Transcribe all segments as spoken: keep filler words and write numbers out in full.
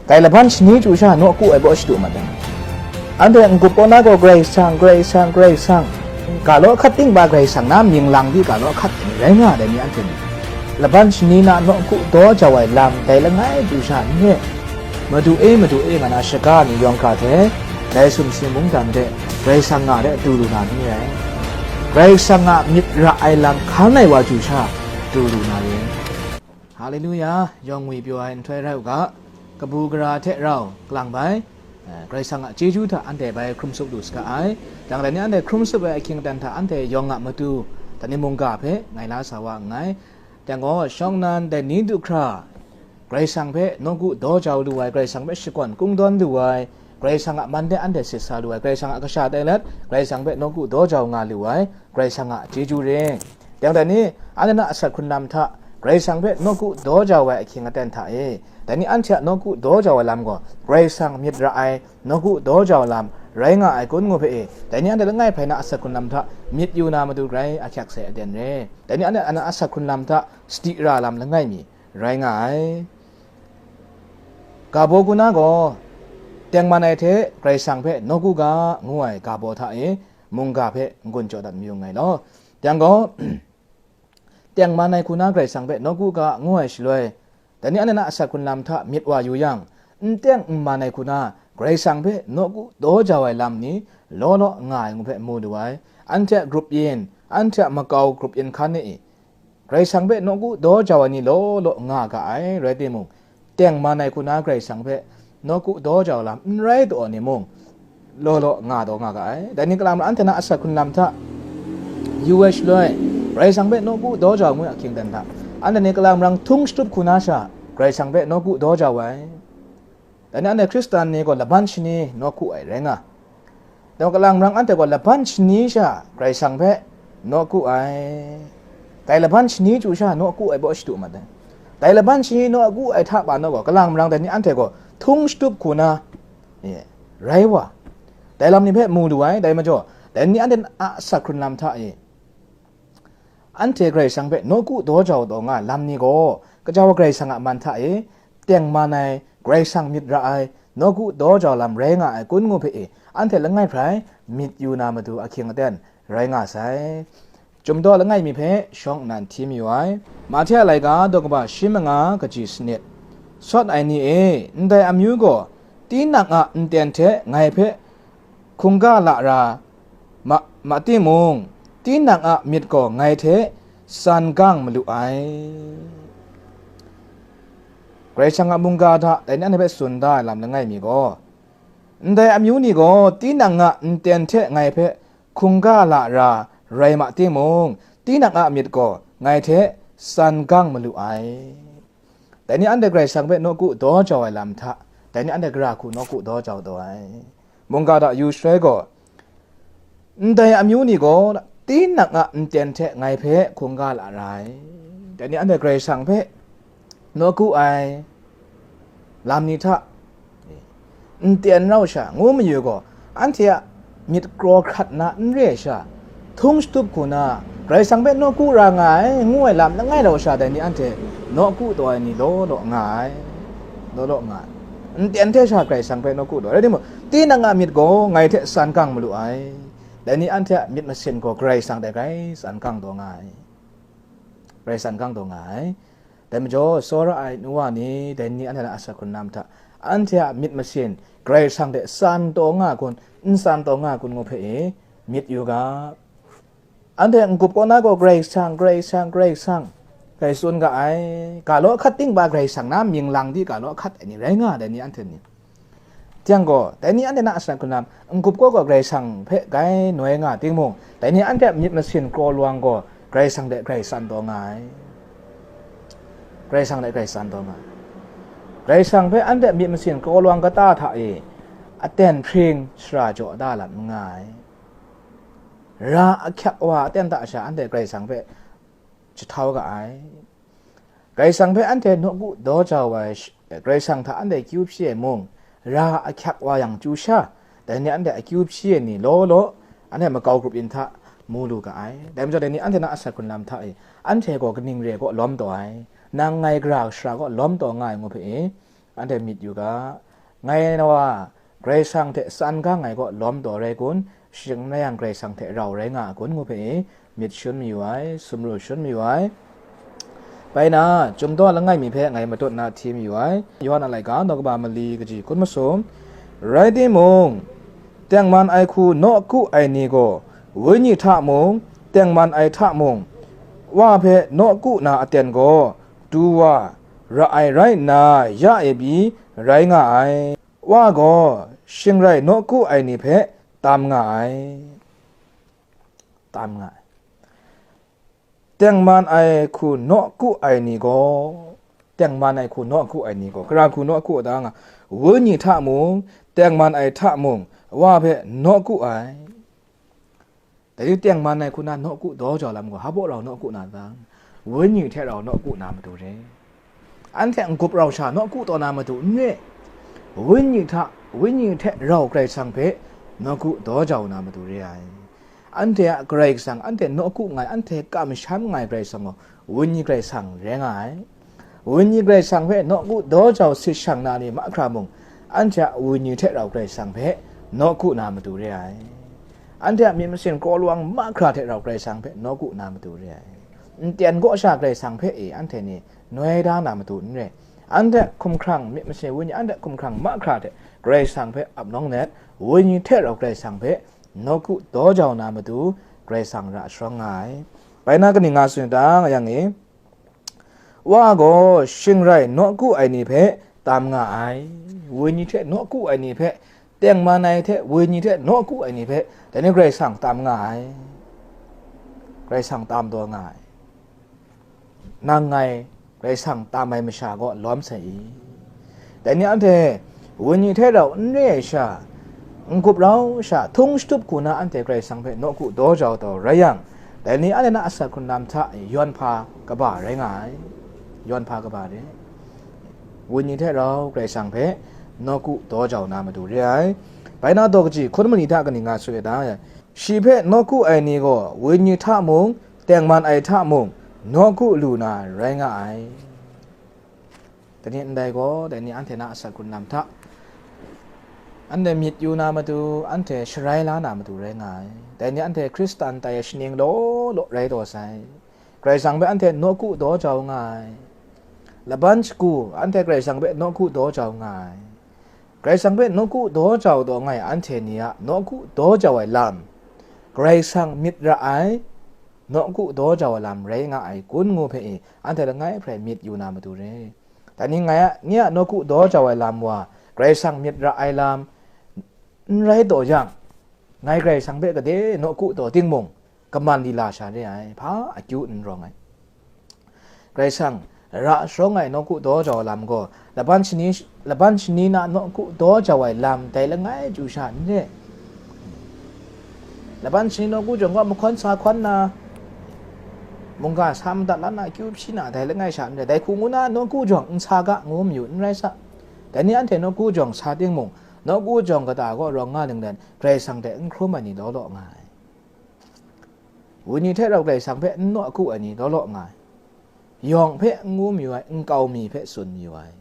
Dai laban shani chyu sha nawku ai baw shadu mat ai. Anhte n-gup kaw na gaw Karai Kasang, Karai Kasang, Karai Kasang, ga law hkat ting ba Karai Kasang na mying lang di ga law hkat ai ni rai nga ai ni anhte ni. Laban shani na nawku daw jau ai lam dai langai chyu sha n re. Madu e, Madu e nga na shaga ni yawng hkra hte, dai sumsing mungdan de Karai Kasang nga de du lu na ni rai. Karai Kasang a myit ra ai lam hkan ai wa chyu sha du lu na re. Haleluya, yawng ngwi pyaw ai nhtoi rai u ga, kabu gara hte rau kalang bai, eh, Karai Kasang a chyeju hta anhte bai hkrum tsup lu saga ai. Dang dai ni anhte hkrum tsup ai ahkying aten hta anhte yawng a matu, dai ni mungga hpe ngai la sa wa nngai. Dang gaw, shawng nnan dai ni du hkra, Karai Kasang hpe nawku daw jau lu ai, Karai Kasang hpe shakawn kungdawn lu ai, Karai Kasang a man de anhte sit sa lu ai, Karai Kasang a kasha tai let, Karai Kasang hpe nawku daw jau nga lu ai, Karai Kasang a chyeju re. Dang dai ni, anhte na asak hkrun lam hta, Karai Kasang hpe nawku daw jau ai ahkying aten hta e, dai ni anhte a nawku daw jau ai lam gaw, Karai Kasang myit ra ai nawku daw jau lam rai nga ai kun ngu hpe e, dai ni anhte langai hpai na asak hkrun lam hta myit yu na matu grai ahkyak sai aten re. Dai ni anhte a na asak hkrun lam hta sadi ra lam langai mi rai nga ai. Ga baw ku na gaw, tengman ai hte Karai Kasang hpe nawku ga ngu ai ga baw hta e, mungga hpe n-gun jaw dat mayu nngai law. Yang gaw, tengman ai hku na Karai Kasang hpe nawku ga ngu ai shaloi, dai ni anhte na asak hkrun lam hta myit wa yu yang, n teng n man ai hku na Karai Kasang hpe nawku daw jau ai lam ni law law nga ai ngu hpe mu lu ai. Anhte a grup yin, anhte a makau grup yin hkan ni i, Karai Kasang hpe nawku daw jau ai ni law law nga ga ai, rai timung, tengman ai hku na Karai Kasang hpe nawku daw jau lam n rai taw ni mung, law law nga taw nga ga ai. Dai ni kalang maram anhte na asak hkrun lam hta yu ai shaloi, Karai Kasang hpe nawku daw jau ngu ai ahkying aten hta, anhte ni kalang marang htung shatup hku na sha, Karai Kasang hpe nawku daw jau ai. Dai ni anhte Hkristan ni gaw laban shani nawku ai rai nga. Dai kalang marang anhte gaw laban shani sha Karai Kasang hpe nawku ai. Dai laban shani chyu sha nawku ai baw shadu mat ai. Dai laban shani nawku ai hta pa naw gaw, kalang marang dai ni anhte gaw htung shatup hku na, e, rai wa, dai lam ni hpe mu lu ai. Dai majaw, dai ni anhte a asak hkrun lam hta e, anhte Karai Kasang hpe nawku daw jau taw nga ai lam ni gaw, kajau Karai Kasang a man hta e, tengman ai Karai Kasang myit ra ai, nawku daw jau lam rai nga ai kun ngu hpe e, anhte langai hprai myit yu na matu ahkying aten rai nga sai. Chyum daw langai mi hpe shawng nnan hti mayu ai. Mahte a laika daw kaba shi manga kaji sanit. Sawt ai ni e, ndai amyu gaw tinang a nten hte ngai hpe hkungga la ra ma, ma timung, tinang a myit gaw ngai hte san gang malu ai. Karai Kasang a mungga hta dai ni anhte hpe tsun da ai lam langai mi gaw, ndai amyu ni gaw tinang a nten hte ngai hpe hkungga la ra rai ma timung, tinang a myit gaw ngai hte san gang malu ai. Dai ni anhte Karai Kasang hpe nawku daw jau ai lam hta, dai ni anhte gara hku nawku daw jau taw ai. Mungga hta yu shaloi gaw, ndai amyu ni gaw tinang a nten hte ngai hpe hkungga la ra ai. Dai ni anhte Karai Kasang hpe nawku ai lam ni hta, nten rau sha ngu mayu gaw, anhte a myit kraw hkrat na n re ai sha, htung shatup hku na, Karai Kasang hpe nawku ra nga ai, ngu ai lam langai rau sha, dai ni anhte nawku taw ai ni law law nga ai, law law nga ai. Nten hte sha Karai Kasang hpe nawku taw ai, rai timung, tinang a myit gaw ngai hte san gang malu ai, dai ni anhte a myit masin gaw Karai Kasang dai grai san gang taw nga ai, Karai san gang taw nga ai. Dai majaw, tsawra ai nu wa ni, dai ni anhte na asak hkrun lam hta, anhte a myit masin Karai Kasang hte san taw nga kun, n san taw nga kun ngu hpe e, myit yu ga. Anhte n-gup kaw na gaw Karai Kasang, Karai Kasang, Karai Kasang, Karai tsun ga ai. Ga law hkat ting ba Karai Kasang na mying lang di ga law hkat ai ni rai nga ai, dai ni anhte ni. Tiang gaw, dai ni anhte na asak hkrun lam, n-gup kaw gaw Karai Kasang hpe gai noi nga timung, dai ni anhte a myit masin kraw lawang gaw Karai Kasang hte Karai san taw nga ai. Karai Kasang hte Karai san taw nga ai. Karai Kasang hpe anhte a myit masin kraw lawang kata hta e aten hpring shara jaw da lam n nga ai. Ra ahkyak wa aten hta sha anhte Karai Kasang hpe jahtau ga ai. Karai Kasang hpe anhte nawku daw jau ai sh-, Karai Kasang hta anhte akyu hpyi ai mung, ra ahkyak wa yang chyu sha, dai ni anhte akyu hpyi ai ni law law, anhte makau grup yin hta mu lu ga ai. Dai majaw, dai ni anhte na asak hkrun lam hta e, anhte gaw kaning re kaw lawm taw ai, nang ngai gara shara kaw lawm taw nga ai ngu hpe e, Anhte myit yu ga, ngai na wa Karai Kasang hte tsan gang ai kaw lawm taw rai kun, shing n rai yang Karai Kasang hte rau rai nga a kun ngu hpe myit shangun mayu ai, sumru shangun mayu ai. Bai na, Chyum daw langai mi hpe ngai matut na hti mayu ai. Yawhan a laika, daw kaba mali kaji hkun masum. Rai timung, tengman ai hku nawku ai ni gaw, Wenyi hta mung, tengman ai hta mung, Wa hpe nawku na aten gaw, du wa, ra ai rai nna, ya e pyi rai nga ai. Wa gaw shing rai nawku ai ni hpe tam nga ai. Tam nga ai. Tengman ai hku nawku ai ni gaw, tengman ai hku nawku ai ni gaw, gara hku nawku a ta nga, Wenyi hta mung, tengman ai hta mung, Wa hpe nawku ai. Dai tengman ai hku na nawku daw jau lam gaw, hpa baw rau nawku na ta? Wenyi hte rau nawku na matu re. Anhte n-gup rau sha nawku taw na matu n re. Wenyi hta, Wenyi hte rau Karai Kasang hpe nawku daw jau na matu re ai. Anhte a Karai Kasang, anhte nawku nngai, anhte kamsham nngai Karai Kasang gaw, Wenyi Karai Kasang rai nga ai. Wenyi Karai Kasang hpe nawku daw jau sit shang na ni mahkra mung, anhte a wenyi hte rau Karai Kasang hpe nawku na matu re ai. Anhte a myit masin kraw lawang mahkra hte rau Karai Kasang hpe nawku na matu re ai. N ten kaw sha Karai Kasang hpe e anhte ni noi da na matu n re. Anhte hkumhkrang myit masin wenyi, anhte hkumhkrang mahkra hte Karai Kasang hpe ap nawng let, wenyi hte rau Karai Kasang hpe nawku daw jau na matu Karai Kasang ra sharawng nga ai. Bai na kaning nga tsun da nga yang e, Wa gaw shing rai nawku ai ni hpe tam nga ai, wenyi hte nawku ai ni hpe, tengman ai hte wenyi hte nawku ai ni hpe, dai ni Karai Kasang tam nga ai, Karai Kasang tam taw nga ai. Nang ngai Karai Kasang tam ai masha gaw lawm sai i? Dai ni anhte wenyi hte rau n re ai sha, n-gup rau sha, htung shatup hku na anhte Karai Kasang hpe nawku daw jau taw rai yang, dai ni anhte na asak hkrun lam hta yawn hpa kaba rai nga ai. Yawn hpa kaba re. Wenyi hte rau Karai Kasang hpe nawku daw jau na matu re ai. Bai na daw kaji hkun mali hta kaning nga tsun ai ta? Shi hpe nawku ai ni gaw wenyi hta mung, tengman ai hta mung, nawku lu na rai nga ai. Dai ni ndai gaw, dai ni anhte na asak hkrun lam hta, anhte myit yu na matu, anhte sharai la na matu rai nga ai. Dai ni anhte Hkristan tai ai shaning law law rai taw sai. Karai Kasang hpe anhte nawku daw jau nga ai. Laban shagu, anhte Karai Kasang hpe nawku daw jau nga ai. Karai Kasang hpe nawku daw jau taw nga ai anhte ni a nawku daw jau ai lam, Karai Kasang myit ra ai, nawku daw jau ai lam rai nga ai kun ngu hpe e, anhte langai hpe myit yu na matu re. Dai ni ngai a, nye a nawku daw jau ai lam wa, Karai Kasang myit ra ai lam n rai taw yang, ngai Karai Kasang hpe gade nawku taw timung, kaman lila sha re ai, hpa akyu n rawng ai. Karai Kasang ra sharawng ai nawku daw jau ai lam gaw, laban shani, laban shani na nawku daw jau ai lam dai langai chyu sha n re. Laban shani nawku jawng gaw mahkawn sa hkawn na, mungga sa madat la na, akyu hpyi na dai langai sha n re. Dai hku ngu na nawku jawng n sa ga ngu mayu n rai sa. Dai ni anhte nawku jawng sa timung, nawku jawng kata gaw rawng nga ling let, Karai Kasang hte n hkrum ai ni law law nga ai. Wenyi hte rau Karai Kasang hpe n nawku ai ni law law nga ai. Yawng hpe n ngu mayu ai, nkau mi hpe tsun mayu ai.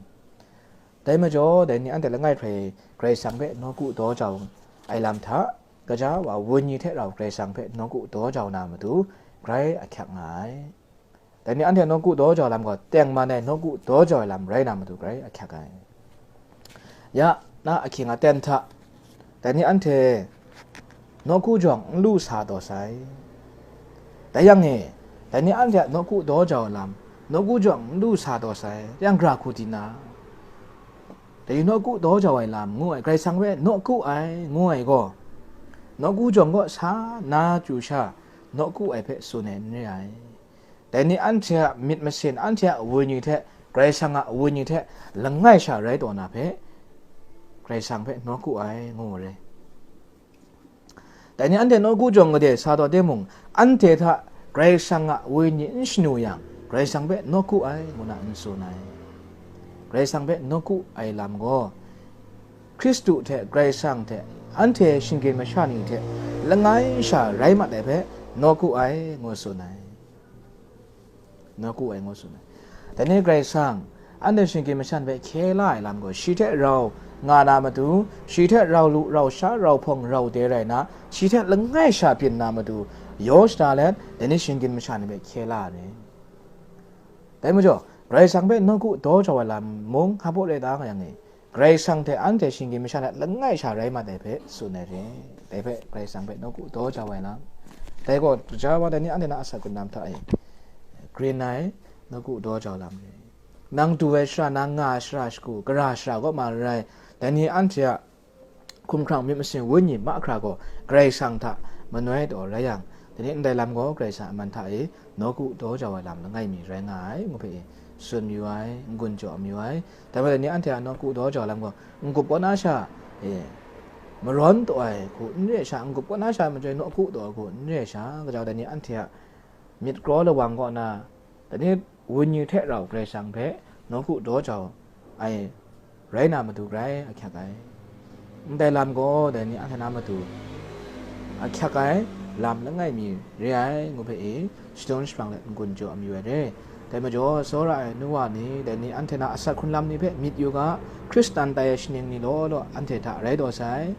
Dai majaw, dai ni anhte langai hpe Karai Kasang hpe nawku daw jau ai lam hta, gaja wa wenyi hte rau Karai Kasang hpe nawku daw jau na matu, grai ahkyak nga ai. Dai ni anhte nawku daw jau ai lam gaw, tengman ai nawku daw jau ai lam rai na matu, grai ahkyak ai. Ya, na ahkying aten hta, dai ni anhte nawku jawng n lu sa taw sai. Dai yang e, dai ni anhte a nawku daw jau ai lam, nawku jawng n lu sa taw sai, yang gara hku di na, dai nawku daw jau ai lam ngu ai, Karai Kasang hpe nawku ai ngu ai gaw, nawku jawng kaw sa na chyu sha, nawku ai hpe tsun ai n re ai. Dai ni anhte a myit masin, anhte a wenyi hte, Karai Kasang a wenyi hte langai sha rai taw na hpe, Karai Kasang hpe nawku ai ngu ai. Dai ni anhte nawku jawng gade sa taw timung, anhte hta Karai Kasang a wenyi n shanu yang, Karai Kasang hpe nawku ai ngu na n tsun ai. Karai Kasang hpe nawku ai lam gaw, Hkristu hte Karai Kasang hte anhte shinggyim masha ni hte langai sha rai mat ai hpe nawku ai ngu tsun ai. Nawku ai ngu tsun ai. Dai ni Karai Kasang, Anhte shinggyim masha ni hpe hkye la ai lam gaw, shi hte rau nga na matu, shi hte rau lu, rau sha, rau hpawng, rau de rai na, shi hte langai sha byin na matu, yaw shada let, dai ni shinggyim masha ni hpe hkye la ai. Dai majaw, Karai Kasang hpe nawku daw jau ai lam mung hpa rai ta nga yang e, Karai Kasang hte anhte shinggyim masha hta langai sha rai mat ai hpe tsun ai re. Dai hpe Karai Kasang hpe nawku daw jau ai lam. Dai gaw, gaja wa dai ni anhte na asak hkrun lam hta e grin ai nawku daw jau lam re. Nang du ai shara, nang nga ai shara shagu, gara shara kaw ma rai, dai ni anhte a hkumhkrang myit masin wenyi mahkra gaw Karai Kasang hta manoi taw rai yang, dai ni ndai lam gaw Karai Kasang a man hta e nawku daw jau ai lam langai mi rai nga ai, ngu hpe e tsun mayu ai, n-gun jaw mayu ai. Dai majaw dai ni anhte a nawku daw jau lam gaw n-gup kaw na sha e, marawn taw ai hku n re ai sha, n-gup kaw na sha machyoi nawku taw ai hku n re ai sha, gaja dai ni anhte a myit kraw lawang kaw na, dai ni wenyi hte rau Karai Kasang hpe nawku daw jau ai rai na matu grai ahkyak ai. Ndai lam gaw dai ni anhte na matu ahkyak ai lam langai mi re ai, ngu hpe e shadum jahprang let n-gun jaw mayu ai re. Dai majaw, tsawra ai nu wa ni, dai ni anhte na asak hkrun lam ni hpe myit yu ga, Hkristan tai ai shaning ni law law anhte hta rai taw sai.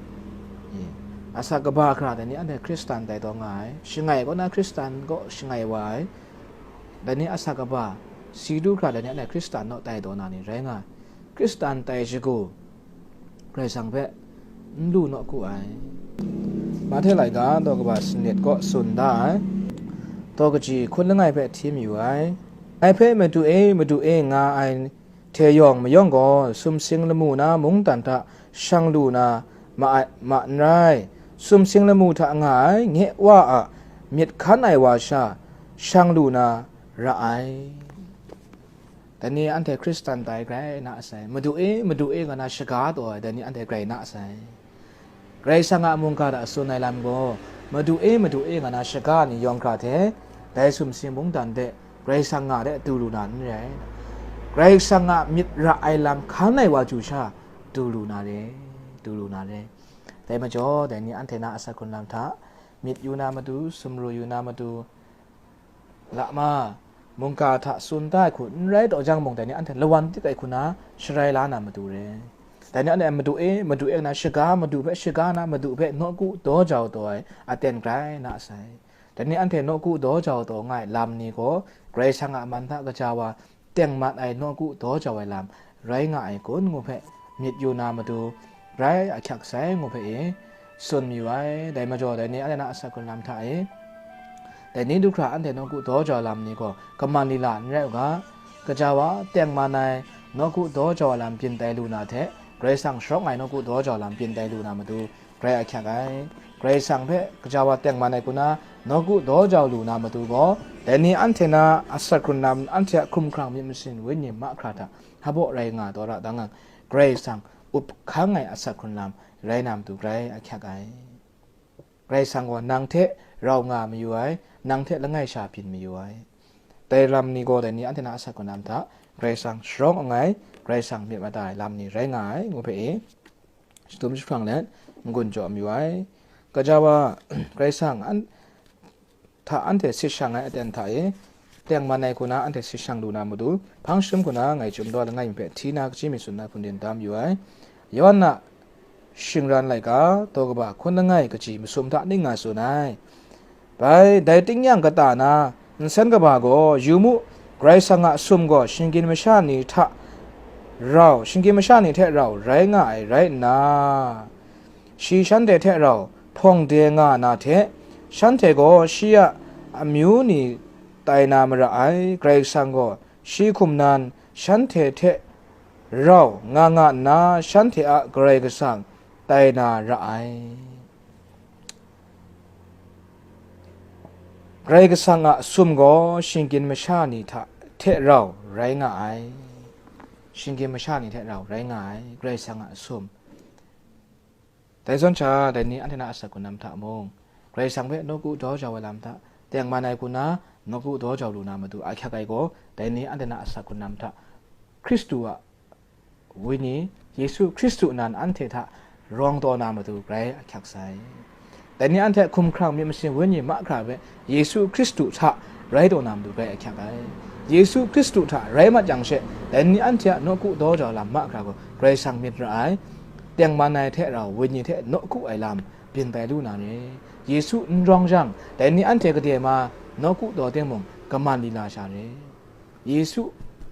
Asak kaba hkra dai ni anhte Hkristan tai taw nga ai, shangai kaw na Hkristan kaw shangai wa ai, dai ni asak kaba si du hkra dai ni anhte Hkristan naw tai taw na ni rai nga ai. Hkristan tai shagu Karai Kasang hpe n lu nawku ai. Mahte laika daw kaba sanit kaw tsun da ai, daw kaji hkun langai hpe hti mayu ai. Ngai hpe Madu e, Madu e nga ai hte yawng mayawng gaw, sumsing lamu na mungdan hta shang lu na ma ai, ma n rai, sumsing lamu hta nga ai nye Wa a myit hkan ai wa sha shang lu na ra ai. Dai ni anhte Hkristan tai grai na sai, Madu e, Madu e nga na shaga taw ai, dai ni anhte grai na sai. Karai Kasang a mungga hta tsun ai lam gaw, Madu e, Madu e nga na shaga ni yawng hkra hte, dai sumsing mungdan de Karai Kasang nga de du lu na n rai. Karai Kasang a myit ra ai lam hkan ai wa chyu sha du lu na re, du lu na re. Dai majaw, dai ni anhte na asak hkrun lam hta myit yu na matu, sumru yu na matu, lama mungga hta tsun da ai hku n rai taw jang mung, dai ni anhte lawan tik ai hku na sharai la na matu re. Dai ni anhte Madu e, Madu e na shaga, Madu hpe shaga na, Madu hpe nawku daw jau taw ai aten grai na sai. Dai ni anhte nawku daw jau taw nga ai lam ni gaw, Karai Kasang a man hta kaja wa tengman ai nawku daw jau ai lam rai nga ai kun, ngu hpe myit yu na matu, grai ahkyak sai, ngu hpe e tsun mayu ai. Dai majaw, dai ni anhte na asak hkrun lam hta e, dai ni du hkra anhte nawku daw jau lam ni gaw kaman lila n rai u ga, kaja wa tengman ai nawku daw jau ai lam byin tai lu na hte, Karai Kasang sharawng ai nawku daw jau lam byin tai lu na matu, grai ahkyak ai. Karai Kasang hpe kaja wa tengman ai hku na nawku daw jau lu na matu gaw, dai ni anhte na asak hkrun lam, anhte a hkumhkrang myit masin wenyi mahkra hta hpa rai nga taw ra dang yang, Karai Kasang up hkang ai asak hkrun lam rai na matu grai ahkyak ai. Karai Kasang gaw nang hte rau nga mayu ai, nang hte langai sha byin mayu ai. Dai lam ni gaw dai ni anhte na asak hkrun lam hta Karai Kasang sharawng langai, Karai Kasang myit mada ai lam ni rai nga ai, ngu hpe e shadum jahprang let n-gun jaw mayu ai. Kaja wa Karai Kasang an, hta anhte sit shang ai aten hta e, tengman ai hku na anhte sit shang lu na matu, hpang jahtum hku na ngai Chyum daw langai mi hpe hti na kaji mi tsun na hpung din da mayu ai. Yawhan a shingran laika, daw kaba hkun langai kaji masum hta ning nga tsun ai. Bai, dai ting yang kata na, nsen kaba gaw, yu mu, Karai Kasang a sum gaw shinggyim masha ni hta rau, shinggyim masha ni hte rau rai nga ai rai nna, shi shanhte hte rau hpawng de nga na hte, shanhte gaw shi a amyu ni tai na mara ai, Karai Kasang gaw shi hkum nan shanhte hte rau nga nga nna, shanhte a Karai Kasang tai na ra ai. Karai Kasang a sum gaw shinggyim masha ni hta hte rau rai nga ai. Shinggyim masha ni hte rau rai nga ai, Karai Kasang a sum. Dai zawn sha, dai ni anhte na asak hkrun lam hta mung, Karai Kasang hpe nawku daw jau ai lam hta, tengman ai hku na nawku daw jau lu na matu ahkyak ai gaw, dai ni anhte na asak hkrun lam hta, Hkristu a Wenyi, Yesu Hkristu nan anhte hta rawng taw na matu grai ahkyak sai. Dai ni anhte hkumhkrang myit masin wenyi mahkra hpe Yesu Hkristu hta rai taw na matu grai ahkyak ai. Yesu Hkristu hta rai mat yang she, dai ni anhte a nawku daw jau lam mahkra gaw Karai Kasang myit ra ai, tengman ai hte rau wenyi hte nawku ai lam byin tai lu na re. Yesu n rawng jang, dai ni anhte gade ma nawku daw timung, kaman lila sha re. Yesu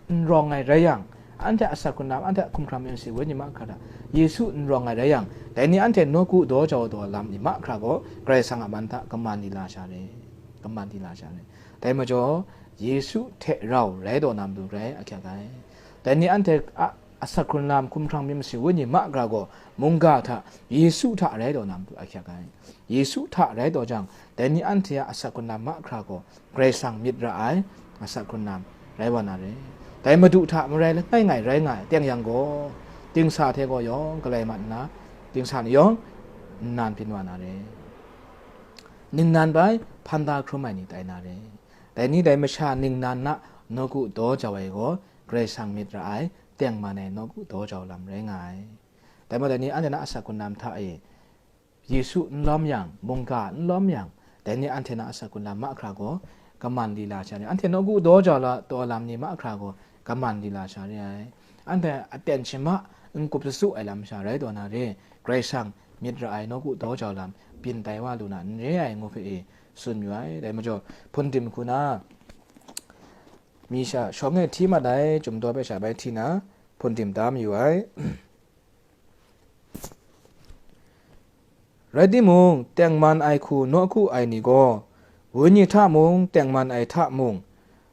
n rawng ai rai yang, anhte a asak hkrun lam, anhte a hkumhkrang myit masi wenyi mahkra hta, Yesu n rawng ai rai yang, dai ni anhte nawku daw jau daw lam ni mahkra gaw, Karai Kasang a man hta kaman lila sha re, kaman lila sha re. Dai majaw, Yesu hte rau rai taw na matu rai ahkyak ai. Dai ni anhte a asak hkrun lam, hkumhkrang myit masi wenyi mahkra gaw, mungga hta, Yesu hta rai taw na matu ahkyak ai. Yesu hta rai taw jang, dai ni anhte a asak hkrun lam mahkra gaw, Karai Kasang myit ra ai asak hkrun lam rai wa na re. Dai Madu hta marai langai ngai rai nga ai teng yang gaw, dingsa hte gaw yawng galai mat nna, dingsa ni yawng nnan byin wa na re. Ningnan bai hpan da hkrum ai ni tai na re. Dai ni dai masha ningnan na nawku daw jau ai gaw, Karai Kasang myit ra ai, tengman ai nawku daw jau lam rai nga ai. Dai majaw, dai ni anhte na asak hkrun lam hta e, Yesu n lawm yang, mungga n lawm yang, dai ni anhte na asak hkrun lam mahkra gaw, kaman lila sha re ai. Anhte nawku daw jau la, taw lam ni mahkra gaw, kaman lila sha re ai. Anhte aten shama n kup su ai lam sha rai taw na re, Karai Kasang myit ra ai nawku daw jau lam byin tai wa lu na n re ai, ngu hpe e tsun yu ai. Dai majaw, hpun dim hku na, mi sha shawng e hti mat ai, Chyum daw hpe sha bai hti na, hpun dim da mayu ai. Rai timung, tengman ai hku nawku ai ni gaw, wenyi hta mung, tengman ai hta mung,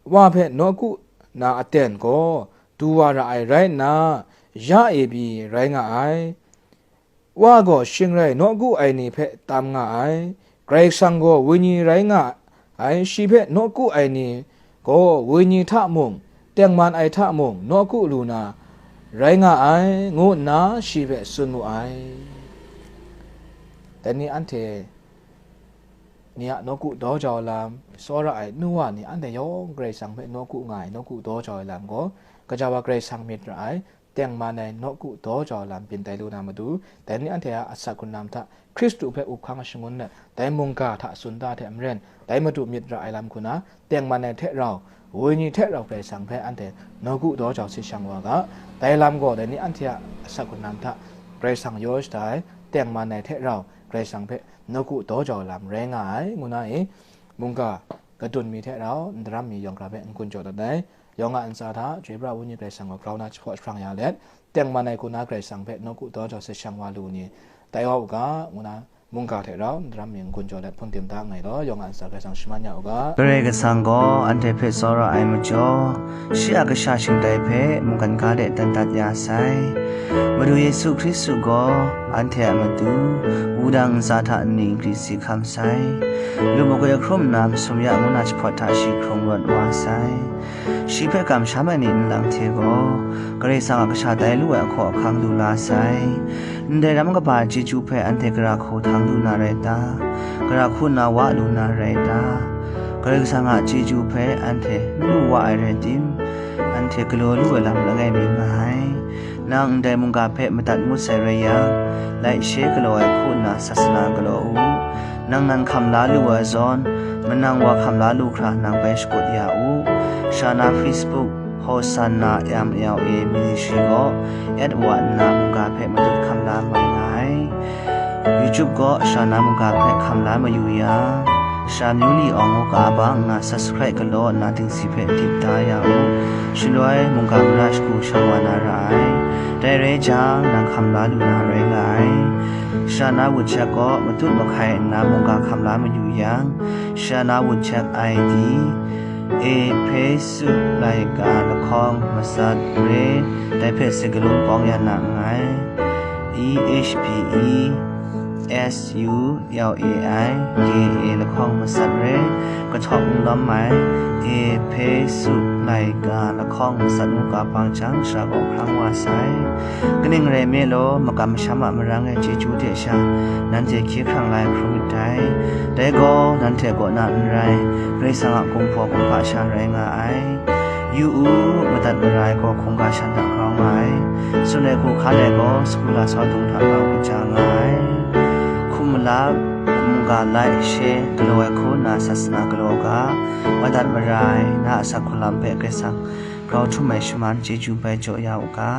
Wa hpe nawku na aten gaw du wa ra ai rai nna, ya e pyi rai nga ai. Wa gaw shing rai nawku ai ni hpe tam nga ai. Karai Kasang gaw wenyi rai nga ai, shi hpe nawku ai ni gaw wenyi hta mung, tengman ai hta mung nawku lu na rai nga ai, ngu nna shi hpe tsun mu ai. Dai ni anhte ni a nawku daw jau lam, tsawra ai nu wa ni anhte yawng Karai Kasang hpe nawku nga ai, nawku daw jau ai lam gaw, gaja wa Karai Kasang myit ra ai, tengman ai nawku daw jau ai lam byin tai lu na matu, dai ni anhte a asak hkrun lam hta Hkristu hpe up hkang shangun let, dai mungga hta tsun da hte maren, dai Madu myit ra ai lam hku na, tengman ai hte rau, wenyi hte rau Karai Kasang hpe anhte nawku daw jau sit shang wa ga, dai lam gaw dai ni anhte a asak hkrun lam hta Karai Kasang yaw shada ai, tengman ai hte rau Karai Kasang hpe nawku daw jau ai lam rai nga ai, ngu na i, mungga kadun mi hte rau n daram mi yawng hkra hpe n-gun jaw dat ai. Yawng a ntsa hta Chyoi Pra Wenyi Karai Kasang gaw grau na jahpaw jahprang ya let, tengman ai hku na Karai Kasang hpe nawku daw jau sit shang wa lu ni, tai wa u ga, ngu na mungga hte rau n daram mi n-gun jaw let hpun dim da nngai law, yawng a ntsa Karai Kasang shaman ya u ga. Karai Kasang gaw anhte hpe tsawra ai majaw, shi a kasha shingtai hpe mungkan ga de dan dat ya sai. Madu Yesu Hkristu gaw anhte a matu, wudang ntsa hta nni gri si hkam sai. Lu magwi hkrum nna masum ya ngu na jahpawt hta shi hkrung rawt wa sai. Shi hpe kamsham ai ni nlang hte gaw, Karai Kasang a kasha tai lu ai ahkaw ahkang lu la sai. Ndai ram kaba chyeju hpe anhte gara hku htang lu na rai ta? Gara hku nna wa lu na rai ta? Karai Kasang a chyeju hpe anhte n lu wa ai rai tim, anhte galaw lu ai lam langai mi nga ai. Nang ndai mungga hpe madat ngut sai rai yang, laishe galaw ai hku nna sasana galaw u. Nang nan hkam la lu ai zawn, manang wa hkam la lu hkra nang bai shakut ya u. Sha na Facebook, Hosanna M L A Ministry gaw at wa nna mungga hpe madut hkam la mai nga ai. YouTube gaw sha na mungga hpe hkam la mayu yang, sha myu li awng u ga bang nna subscribe galaw nna dingsi hpe dip da ya u. Shaloi mungga mara shagu shang wa na ra ai. Dai rai jang, nang hkam la lu na rai nga ai. Sha na WeChat gaw matut mahkai nna mungga hkam la mayu yang, sha na WeChat I D, Ehpesu laika lahkawng matsat re, dai hpe sagalun bawng ya na nngai. E H P E S U L A I K A lahkawng matsat re, kahtawk n lawm ai, Ehpesu laika lahkawng matsat ngu ga bang jang, sha gaw hkrang wa sai. Kaning rai nme law, makam masham a marang e chyeju hte sha, nanhte hkye hkrang la ai hkrum myit dai. Dai gaw nanhte kaw na n rai, Karai Kasang a kumhpaw kumhpa sha rai nga ai. Yu u, madat mara ai gaw hkungga shan hta grau nga ai. Tsun ai hku hkan ai gaw sagu lasau dung hta grau kaja nga ai. Mala mungga lai she galaw ai hku na sasana galaw ga, madat mara ai na a asak hku lam hpe Karai Kasang grau htum ai shaman chyeju bai jaw ya u ga.